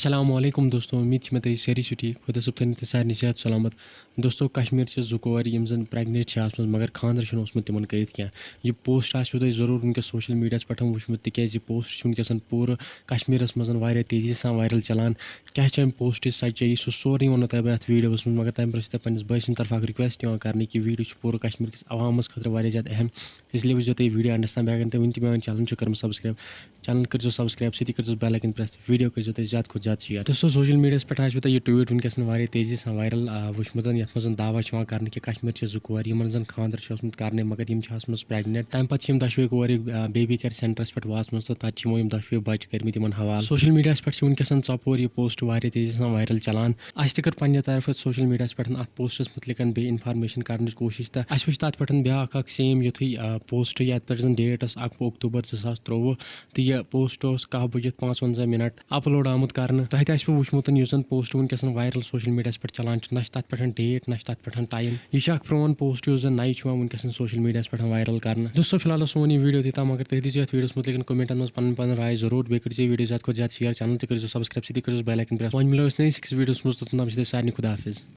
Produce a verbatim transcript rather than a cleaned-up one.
السلام علیکم دوستو، امید چھِ مےٚ تُہۍ سٲری چھِو ٹھیٖک۔ خۄدا صٲب تھٲینو تُہۍ سارنٕے صحت سلامت۔ دوستو، کشمیر چھِ زٕ کورِ یِم زن pregnant چھِ آسمٕژ، مگر خانٛدر چھُنہٕ اوسمُت تِمن کٔرِتھ کینٛہہ۔ یہِ post آسِوٕ تۄہہِ ضروٗر وٕنکیٚس social mediaہس پٮ۪ٹھ وٕچھمُت، تِکیازِ یہِ post چھُ وٕنکیٚس پوٗرٕ کشمیرس منٛز واریاہ تیزی سان viral چلان۔ کیٛاہ چھِ امہِ postٕچ سچٲیی، سُہ سورُے ونو تۄہہِ بہٕ اتھ videoہس منٛز، مگر تمہِ برونٛہہ چھِ تۄہہِ پننِس بٲے سٕنٛدِ طرفہٕ اکھ request یِوان کرنہٕ کہِ video چھُ پوٗرٕ کشمیر کِس عوامس خٲطرٕ واریاہ زیادٕ اہم۔ اس لیے وٕچھزیو تُہۍ video endس تام، بیٚیہِ اگر نہٕ تُہۍ وٕنہِ تہِ میون channel چھُو کٔرمٕژ subscribe، channel کٔرزیو subscribe، سۭتی کٔرزیو bell icon press، video کٔرزیو تُہۍ زیادٕ کھۄتہٕ زیادٕ share۔ دوستو، social mediaہس پٮ۪ٹھ آسِوٕ تۄہہِ یہِ tweet وٕنکیٚس واریاہ تیزی سان viral، آ، وٕچھمُت، یتھ منٛز دعویٰ چھِ یِوان کرنہٕ کہِ کشمیر چھِ زٕ کورِ، یِمن زن خانٛدر چھُ اوسمُت کرنہٕ، مگر یِم چھِ آسمٕژ pregnant۔ تمہِ پتہٕ چھِ یِم دۄشوے کورِ، آ، baby care centreس پٮ۪ٹھ واتمٕژ تہٕ تتہِ چھِ یِمو یِم دۄشوے بچہِ کٔرمٕتۍ یِمن حوالہٕ۔ Social mediaہس پٮ۪ٹھ چھِ وٕنکیٚس ژۄپور یہِ post واریاہ تیزی سان viral چلان۔ اسہِ تہِ کٔر پننہِ طرفہٕ social mediaہس پٮ۪ٹھ اتھ postس متعلق بیٚیہِ information کڑنٕچ کوٗشش، تہٕ اسہِ وٕچھ تتھ پٮ۪ٹھ بیٛاکھ اکھ same یُتھُے، آ، post، یتھ پٮ۪ٹھ زن date ٲس اکوُہ اکتوبر زٕ ساس ترٛووُہ، تہٕ یہِ post اوس کاہ بجِتھ پانٛژونزہ minute upload آمُت کرنہٕ۔ تۄہہِ تہِ آسِوٕ وٕچھمُت یُس زن post وٕنکیٚس viral social mediaہس پٮ۪ٹھ چلان چھُ، نہ چھِ تتھ پٮ۪ٹھ date، نہ چھِ تتھ پٮ۪ٹھ time۔ یہِ چھُ اکھ پرون post یُس زن نَیہِ چھُ یِوان وٕنکیٚس social mediaہس پٮ۪ٹھ viral کرنہٕ۔ دوستو، فی الحال اوس سون یہِ video تیوٗتاہ، مگر تُہۍ دیٖزیو یتھ videoہس متعلق commentن منٛز پنٕنۍ پنٕنۍ راے ضروٗر، بیٚیہِ کٔرزیو video زیادٕ کھۄتہٕ زیادٕ share، channel تہِ کٔرزیو subscribe، سۭتی کٔرزیو bell icon press۔ وۄنۍ مِلو أسۍ نٔیِس أکِس videoہس منٛز، توٚتام چھِ تۄہہِ سارنٕے خدا حافظ۔